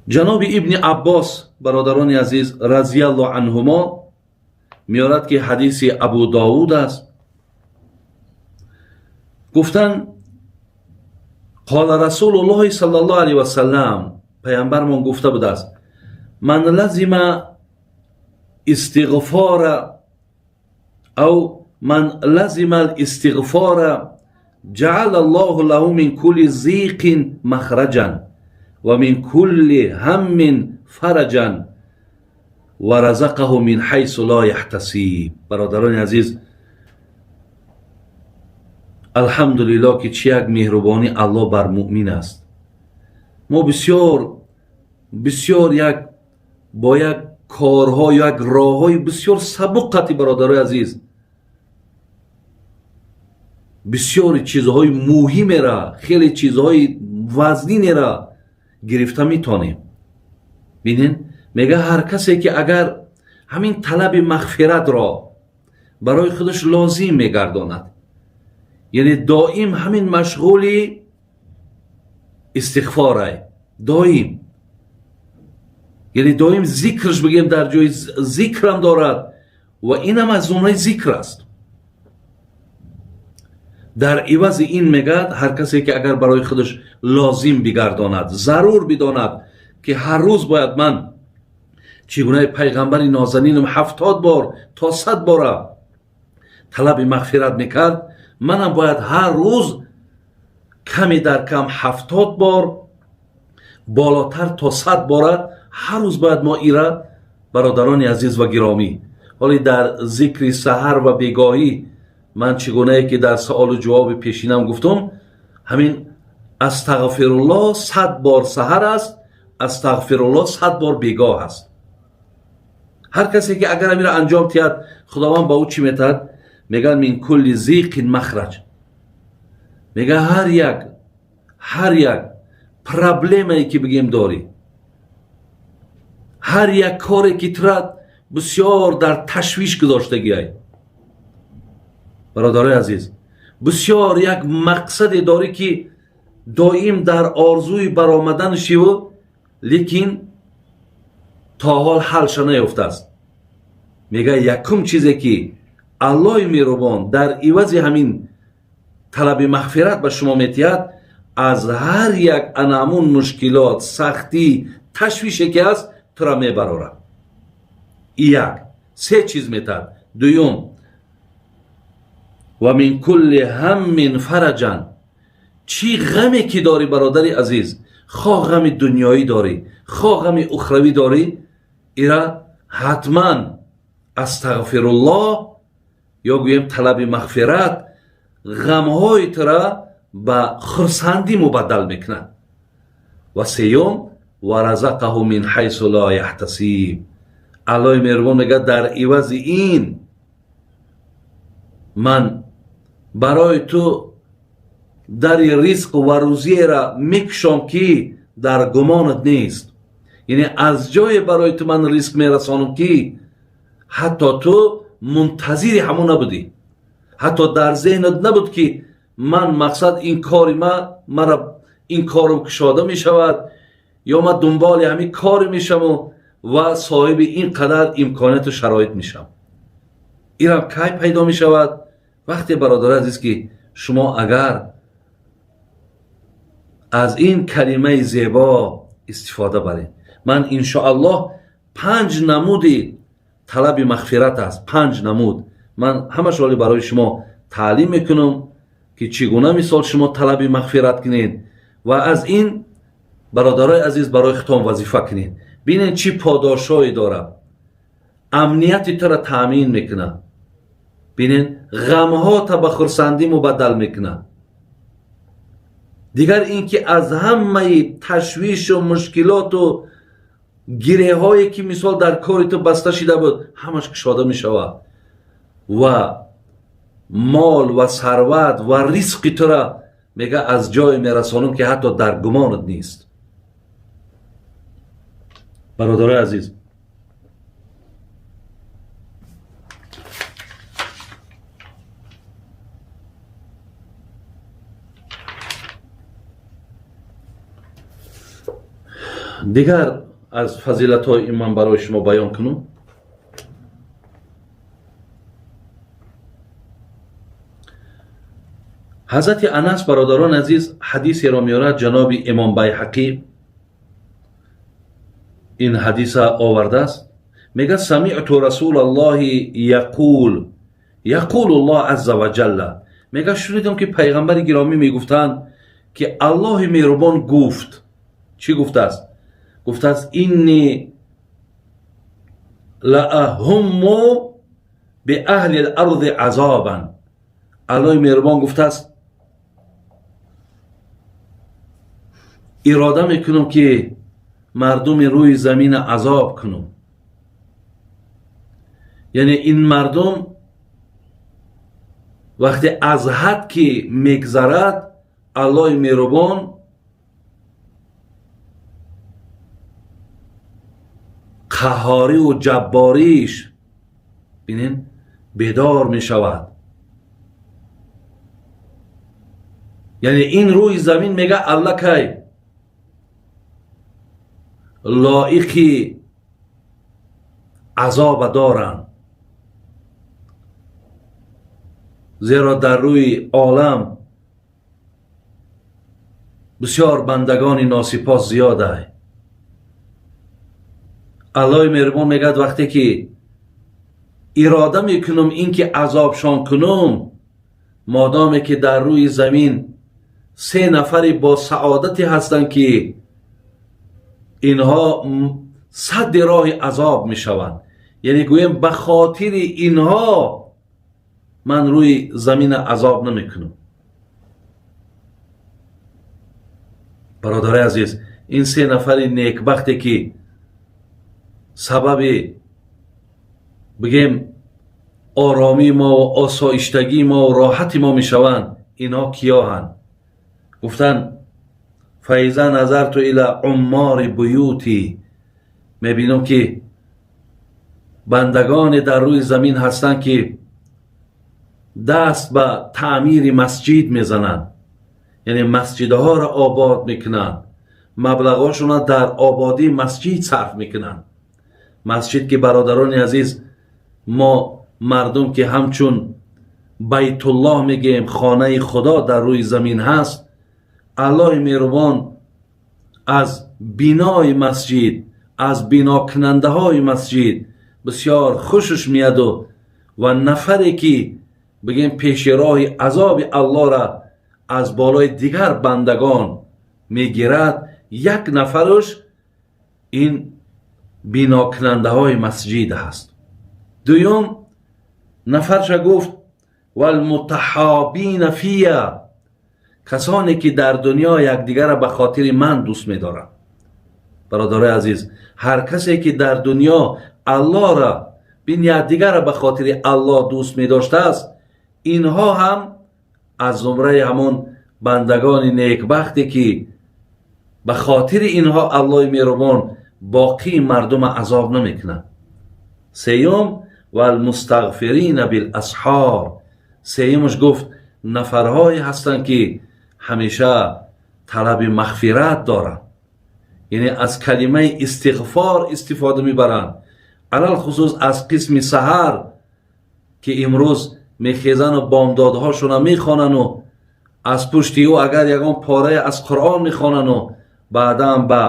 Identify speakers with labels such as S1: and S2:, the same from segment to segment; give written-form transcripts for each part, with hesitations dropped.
S1: Ҷаноби Ибни Аббос, бародарони азиз, разияллоҳу анҳумо, меорад, ки ҳадиси Абу Довуд аст. Гуфтанд: қола Расулуллоҳи саллаллоҳу алайҳи васаллам, паямбармон гуфта будааст: ман лазима истиғфора ав ман лазима алистиғфора ҷаъала Аллоҳу лаҳу мин кулли зиқин махраҷан ва мин кулли ҳаммин фараҷан ва разақаҳу мин ҳайсу ло яҳтасиб. Бародарони азиз, алҳамдулиллоҳ, ки чӣ як меҳрубонӣ Аллоҳ бар муъмин аст. Мо бисёр бисёр як бо як корҳо, як роҳҳои бисёр сабуқ қати, бародарои азиз, бисёри чизҳои муҳимера, хеле чизҳои вазнинера гирифта метонем. Бинен, мега, ҳар касе ки агар ҳамин талаби мағфиратро барои худаш лозим мегардонад, яъне доим ҳамин машғули истиғфорай, доим, яъне доим зикрш бигем, дар ҷои зикрам дорад ва инам аз зумраи зикр аст. Дар ивази ин мегӯяд, ҳар касе ки агар барои худаш лозим бигардонад, зарур бидонад, ки ҳар рӯз бояд ман чӣ гунаи пайғамбари нозанинам 70 бор то 100 бора талаби мағфират мекард, манам бояд ҳар рӯз каме дар кам 70 бор, болотар то 100 бора ҳар рӯз бояд мо ира. Бародарони азиз ва гиромӣ, ҳоле дар зикри саҳар ва бегоҳӣ ман чӣ гунае ки дар саолу ҷавоби пешинам гуфтум, ҳамин астағфируллоҳ 100 бор саҳар аст, астағфируллоҳ 100 бор бегоҳ аст. Ҳар касе ки агар ҳаминро анҷом диҳад, Худованд ба ӯ чӣ метаҳад? Мегӯяд: мин кулли зиқин махраҷ. Мега, ҳар як проблемае ки бигем дорӣ, ҳар як коре ки тура бисёр дар ташвиш гузоштагиай, бародарои азиз, бисёр як мақсаде дорӣ, ки доим дар орзуи баромадан шиву, лекин то ҳол ҳалша наёфтааст, мега, якум чизе ки Аллоҳи меҳрубон дар ивази ҳамин талаби мағфират ба шумо метиҳад, аз ҳар як анамун мушкилот, сахтӣ, ташвише ки аст, тура мебарорад. Як се чиз метаҳад. Дуюм: ва мин кулли ҳаммин фараҷан. Чӣ ғаме ки дорӣ, бародари азиз, хоҳ ғами дунёӣ дорӣ, хоҳ ғами ухравӣ дорӣ, ира ҳатман астағфируллоҳ ё гӯем талаби мағфират ғамҳои тура ба хурсандӣ мубаддал мекунад. Ва сеюм: ва разақаҳу мин ҳайсу ло яҳтасиб. Аллоҳи меҳрубон мегӯяд: дар ивази ин ман барои ту дари ризқу ва рӯзиера мекушом, ки дар гумонат нест. Яъне аз ҷое барои ту ман ризқ мерасонам, ки ҳатто ту мунтазири ҳамон набудӣ, ҳатто дар зеҳнат набуд, ки ман мақсад ин кори ма мара ин корам кушода мешавад ё ман дунболи ҳамин коре мешаваму ва соҳиби ин қадар имконияту шароит мешавам. Инам кай пайдо мешавад? Вақте, бародари азиз, ки шумо агар аз ин калимаи зебо истифода баред. Ман иншоаллоҳ панҷ намуди талаби мағфират аст, панҷ намуд, ман ҳамаш ҳоли барои шумо таълим мекунам, ки чӣ гуна мисол шумо талаби мағфират кунед ва аз ин, бародарои азиз, барои худтон вазифа кунед. Бинед, чӣ подошое дорад: амнияти тура таъмин мекунад, бинед, ғамҳота ба хурсандӣ мубаддал мекунад. Дигар ин ки аз ҳамаи ташвишу мушкилоту гиреҳое ки мисол дар кори ту баста шида буд, ҳамаш кушода мешавад ва мол ва сарват ва ризқи тура, мега, аз ҷое мерасонам, ки ҳатто дар гумонат нест. Бародарои азиз, Дигар аз фазилатҳои ин ман барои шумо баён кунам. Ҳазрати Анас, бародарони азиз, ҳадисеро меорад ҷаноби имом Байҳақӣ, ин ҳадиса овардааст. Мегӯяд: самиъту расулаллоҳи яқул яқулу Аллоҳ азза ва ҷалла. Мегӯяд, шунидам ки пайғамбари гиромӣ мегуфтанд ки Аллоҳи меҳрубон гуфт. Чӣ гуфтааст? Гуфтааст: инни лааҳумму биаҳли ларзи азобан. Аллоҳи меҳрубон гуфтааст: ирода мекунам ки мардуми рӯи замина азоб кунам. Яъне ин мардум вақте аз ҳад ки мегзарад, Аллоҳи меҳрубон қаҳориву ҷаббориш, бинен, бедор мешавад. Яъне ин рӯи замин мега аллакай лоиқи азоба доранд, зеро дар рӯи олам бисёр бандагони носипос зиёдай. Аллоҳи меҳрубон мегӯяд: вақте ки ирода мекунам ин ки азобшон кунам, модоме ки дар рӯи замин се нафари бо саодате ҳастанд ки инҳо садди роҳи азоб мешаванд, яъне гӯем ба хотири инҳо ман рӯи замина азоб намекунам. Бародари азиз, ин се нафари некбахте ки сабаби бигем оромии мо ва осоиштагии мо ва роҳати мо мешаванд, инҳо киёҳанд? Гуфтанд: фаиза назарту ила уммори буюти, мебинам ки бандагоне дар рӯи замин ҳастанд ки даст ба таъмири масҷид мезананд, яъне масҷидҳоро обод мекунанд, маблағҳошонро дар ободии масҷид сарф мекунанд. Масҷид ки, бародарони азиз, мо мардум ки ҳамчун Байтуллоҳ мегӯем, хонаи Худо дар рӯи замин ҳаст, Аллоҳи меҳрубон аз бинои масҷид, аз бинокунандаҳои масҷид бисёр хушаш меяду ва нафаре ки бигем пеши роҳи азоби Аллоҳра аз болои дигар бандагон мегирад, як нафараш ин бинокунандаҳои масҷид ҳаст. Дуюм нафарша гуфт: валмутаҳобина фия, касоне ки дар дунё якдигарро ба хотири ман дӯст медоранд. Бародарои азиз, ҳар касе ки дар дунё Аллоҳро бин якдигарро ба хотири Аллоҳ дӯст медоштааст, инҳо ҳам аз зумраи ҳамон бандагони некбахте ки ба хотири инҳо Аллоҳи меҳрубон боқии мардума азоб намекунад. Сеюм: валмустағфирина биласҳор. Сеюмаш гуфт нафарҳое ҳастанд ки ҳамеша талаби мағфират доранд, яъне аз калимаи истиғфор истифода мебаранд, алалхусус аз қисми саҳар ки имрӯз мехезану бомдодҳошона мехонану аз пушти ӯ агар ягон порае аз Қуръон мехонану баъдан ба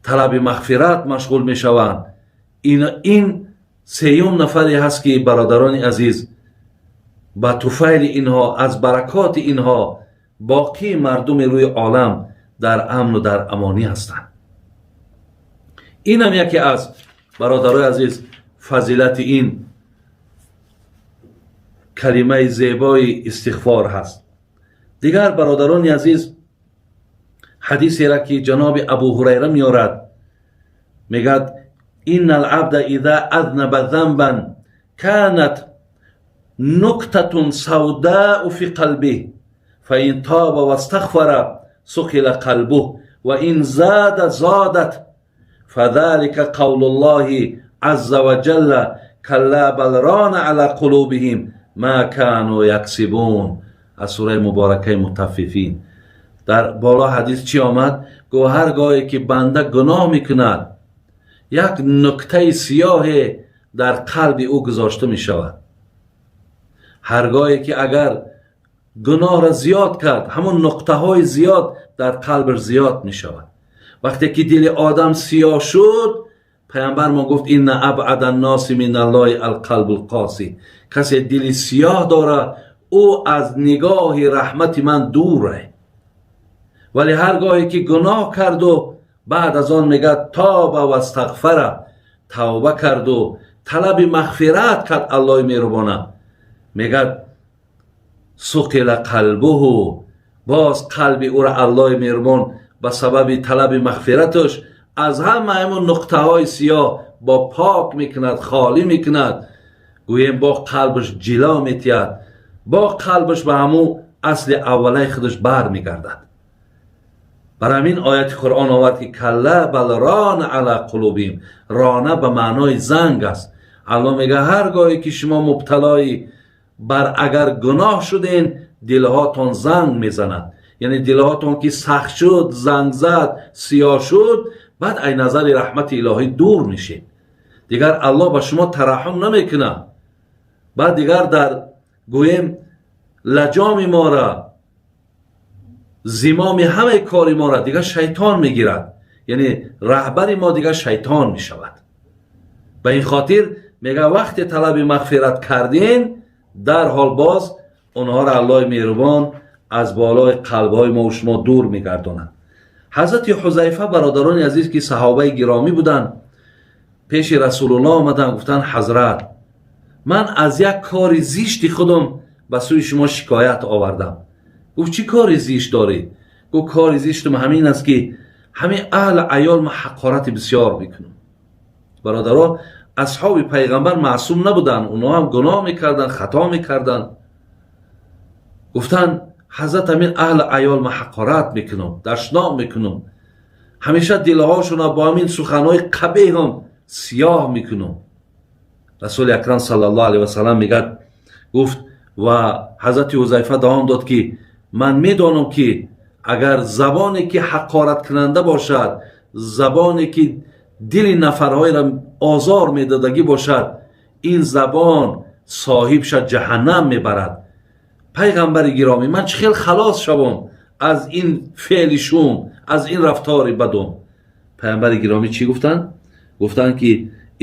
S1: талаби мағфират машғул мешаванд. Ин сеюм нафаре ҳаст ки, бародарони азиз, ба туфайли инҳо, аз баракоти инҳо боқии мардуми рӯи олам дар амну дар амонӣ ҳастанд. Инам яке аз, бародарои азиз, фазилати ин калимаи зебои истиғфор ҳаст. Дигар, бародарони азиз, ҳадисеро ки ҷаноби Абу Ҳурайра меорад, мегӯяд: инна алабда иза азнаба занбан канат нуктатун савдаъу фи қалбиҳ фаин тоба вастағфара суқила қалбуҳ ва ин зада зодат фадалика қавлуллоҳи азза ва ҷалла калла бал рона ала қулубиҳим ма кану яксибун. Аз сураи муборакаи Мутаффифин. Дар боло ҳадис чӣ омад? Гуфт, ҳар гоҳе ки банда гуноҳ мекунад, як нуктаи сиёҳе дар қалби ӯ гузошта мешавад. Ҳар гоҳе ки агар гуноҳро зиёд кард, ҳамон нуқтаҳои зиёд дар қалбаш зиёд мешавад. Вақте ки дили одам сиёҳ шуд, паямбар мо гуфт: إن أبعد الناس من الله القلب القاسي. Касе дили сиёҳ дора, ӯ аз нигоҳи раҳмати ман дуре. Вале ҳар гоҳе ки гуноҳ карду баъд аз он мегӯяд تاب واستغفر, тавба карду талаби мағфират кард, Аллоҳи меҳрубона мегӯяд: صقل قلبه. Боз қалби ӯро Аллоҳи меҳрубон ба сабаби талаби мағфираташ аз ҳама ҳамон нуқтаҳои сиёҳ бо пок мекунад, холӣ мекунад. Гӯем, бо қалбаш ҷило метиҳад, бо қалбаш ба ҳамун асли аввалаи худаш бармегардад. Бар ҳамин ояти Қуръон овард, ки كلا بل ران على قلوبهم. ران ба маънои занг аст. Аллоҳ мега, ҳар гоҳе ки шумо мубталои бар агар гуноҳ шуден, дилҳотон занг мезанад. Яъне дилҳотон ки сахт шуд, занг зад, сиёҳ шуд, баъд ай назари раҳмати илоҳӣ дур мешед. Дигар Аллоҳ ба шумо тараҳҳум намекунад. Баъд дигар дар гӯем лаҷоми мора, зимоми ҳамаи кори мора дигар шайтон мегирад, яъне раҳбари мо дигар шайтон мешавад. Ба ин хотир мега, вақте талаби мағфират кардин, дарҳол боз онҳоро Аллоҳи меҳрубон аз болои қалбҳои мо шумо дур мегардонад. Ҳазрати Ҳузайфа, бародарони азиз, ки саҳобаи гиромӣ буданд, пеши Расулуллоҳ омаданд, гуфтанд: «Ҳазрат, ман аз як кори зишти худам ба сӯи шумо шикоят овардам». Гуфт: «Чӣ кори зишт дорӣ?» Гуфт: «Кори зиштам ҳамин аст, ки ҳамин аҳли аёл ма ҳақорати бисёр мекунам». Бародаро, асҳоби пайғамбар маъсум набуданд, онҳо ҳам гуноҳ мекарданд, хато мекарданд. Гуфтанд: «Ҳазрат, ҳамин аҳли аёл ма ҳақорат мекунам, дашном мекунам, ҳамеша дилҳошона бо ҳамин суханҳои қабеҳам сиёҳ мекунам». Расули акрам саллаллоҳу алайҳи васалам мегӯяд, гуфт, ва ҳазрати Ҳузайфа давом дод, ки ман медонам, ки агар забоне ки ҳақораткунанда бошад, забоне ки дили нафарҳоеро озор медодагӣ бошад, ин забон соҳибша ҷаҳаннам мебарад. Пайғамбари гиромӣ, ман чӣ хел халос шавам аз ин феъли шум, аз ин рафтори бадум? Пайғамбари гиромӣ чӣ гуфтанд? Гуфтанд, ки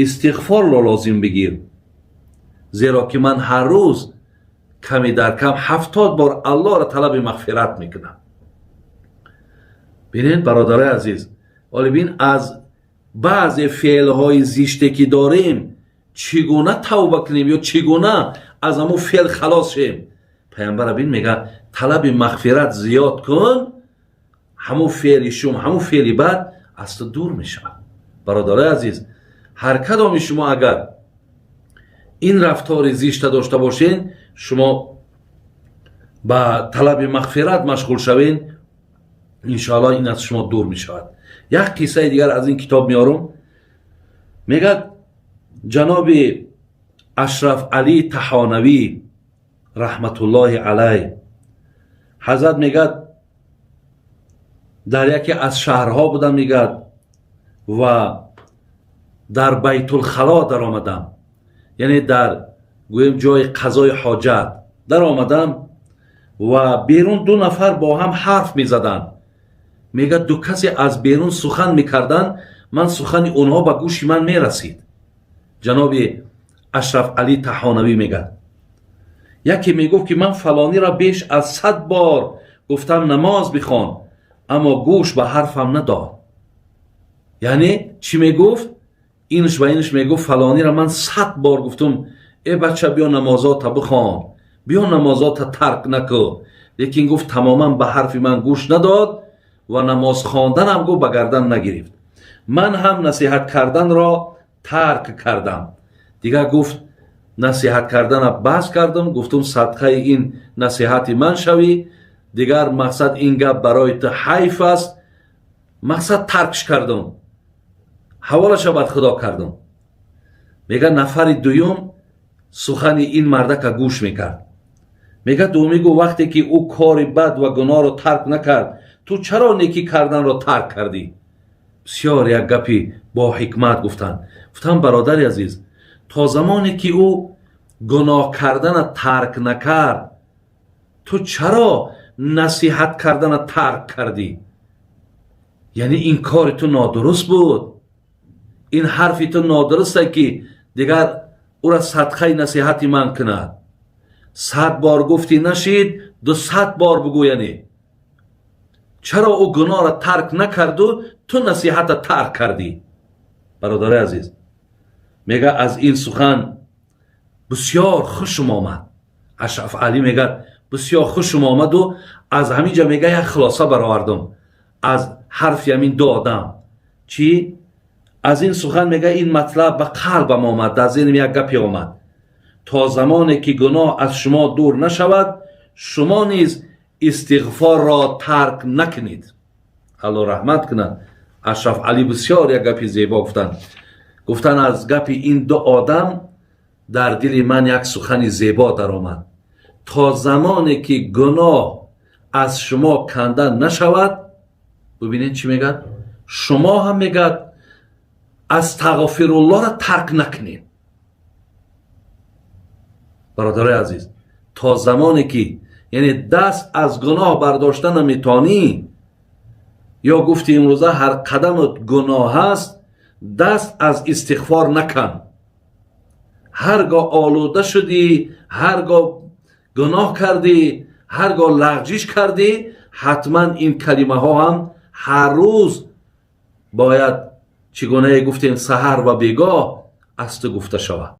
S1: истиғфорро лозим бигир, зеро ки ман ҳар рӯз ками дар кам 70 бор Аллоҳро талаби мағфират мекунам. Бинед, бародарои азиз, ҳоле бин, аз баъзе феълҳои зиште ки дорем, чӣ гуна тавба кунем ё чӣ гуна аз ҳамун феъл халос шем? Пайғамбара бин, мега: талаби мағфират зиёд кун, ҳамун феъли шум, ҳамун феъли бад аз ту дур мешавад. Бародарои азиз, ҳар кадоми шумо агар ин рафтори зишта дошта бошен, шумо ба талаби мағфират машғул шавен, иншоаллоҳ ин аз шумо дур мешавад. Як қиссаи дигар аз ин китоб меорум. Мегӯяд, ҷаноби Ашраф Алӣ Таҳонавӣ раҳматуллоҳи алайҳ, ҳазрат мегӯяд, дар яке аз шаҳрҳо будам, мегӯяд, ва дар Байтулхало даромадам, яъне дар гӯем ҷои қазои ҳоҷат даромадам ва берун ду нафар бо ҳам ҳарф мезаданд. Мегӯяд, ду касе аз берун сухан мекарданд, ман сухани онҳо ба гӯши ман мерасид. Ҷаноби Ашраф Алӣ Таҳонавӣ мегӯяд, яке мегуфт, ки ман фалониро беш аз 100 бор гуфтам намоз бихон, аммо гӯш ба ҳарфам надод. Яъне чӣ мегуфт? Инш ба инш мегуфт: фалониро ман 100 бор гуфтум, э бача, биё намозота бихон, биё намозота тарк накӯ. Лекин, гуфт, тамоман ба ҳарфи ман гӯш надод ва намоз хонданам, гуфт, ба гардан нагирифт. Ман ҳам насиҳат карданро тарк кардам. Дигар, гуфт, насиҳат кардана бас кардам. Гуфтум, садқаи ин насиҳати ман шавӣ, дигар мақсад ин гап барои ту ҳайф аст. Мақсад таркш кардам, ҳаволаша бад Худо кардам. Мега, нафари дуюм сухани ин мардака гӯш мекард. Мегӯяд, дуюмӣ гуфт: вақте ки ӯ кори бад ва гуноҳро тарк накард, ту чаро некӣ карданро тарк кардӣ? Бисёр як гапи бо ҳикмат гуфтанд. Гуфтам: бародари азиз, то замоне ки ӯ гуноҳ кардана тарк накард, ту чаро насиҳат кардана тарк кардӣ? Яъне ин кори ту нодуруст буд, ин ҳарфи ту нодуруст, ки дигар ӯра садқаи насиҳати ман кунад. 100 бор гуфтӣ, нашид, 200 бор бугӯ. Яъне чаро ӯ гуноҳро тарк накарду ту насиҳата тарк кардӣ? Бародари азиз, мега, аз ин сухан бисёр хушум омад. Ашраф Алӣ мегӯяд, бисёр хушум омаду аз ҳамин ҷо, мега, як хулоса баровардум аз ҳарфи ҳамин ду одам. Чӣ? Аз ин сухан, мега, ин матлаб ба қалбам омад, дар зеҳнам як гапе омад: то замоне ки гуноҳ аз шумо дур нашавад, шумо низ истиғфорро тарк накунед. Алло раҳмат кунад Ашраф Алӣ, бисёр як гапи зебо гуфтанд. Гуфтанд, аз гапи ин ду одам дар дили ман як сухани зебо даромад: то замоне ки гуноҳ аз шумо канда нашавад, бубинед, чӣ мегӯяд, шумо ҳам, мегӯяд, астағфируллоҳро тарк накунед. Бародарои азиз, то замоне ки, яъне, даст аз гуноҳ бардошта наметонӣ, ё гуфти имрӯза ҳар қадамат гуноҳ аст, даст аз истиғфор накан. Ҳар гоҳ олуда шудӣ, ҳар гоҳ гуноҳ кардӣ, ҳар гоҳ лағжиш кардӣ, ҳатман ин калимаҳо ҳам ҳар рӯз бояд, чӣ гунае гуфтем, саҳар ва бегоҳ аз ту гуфта шавад.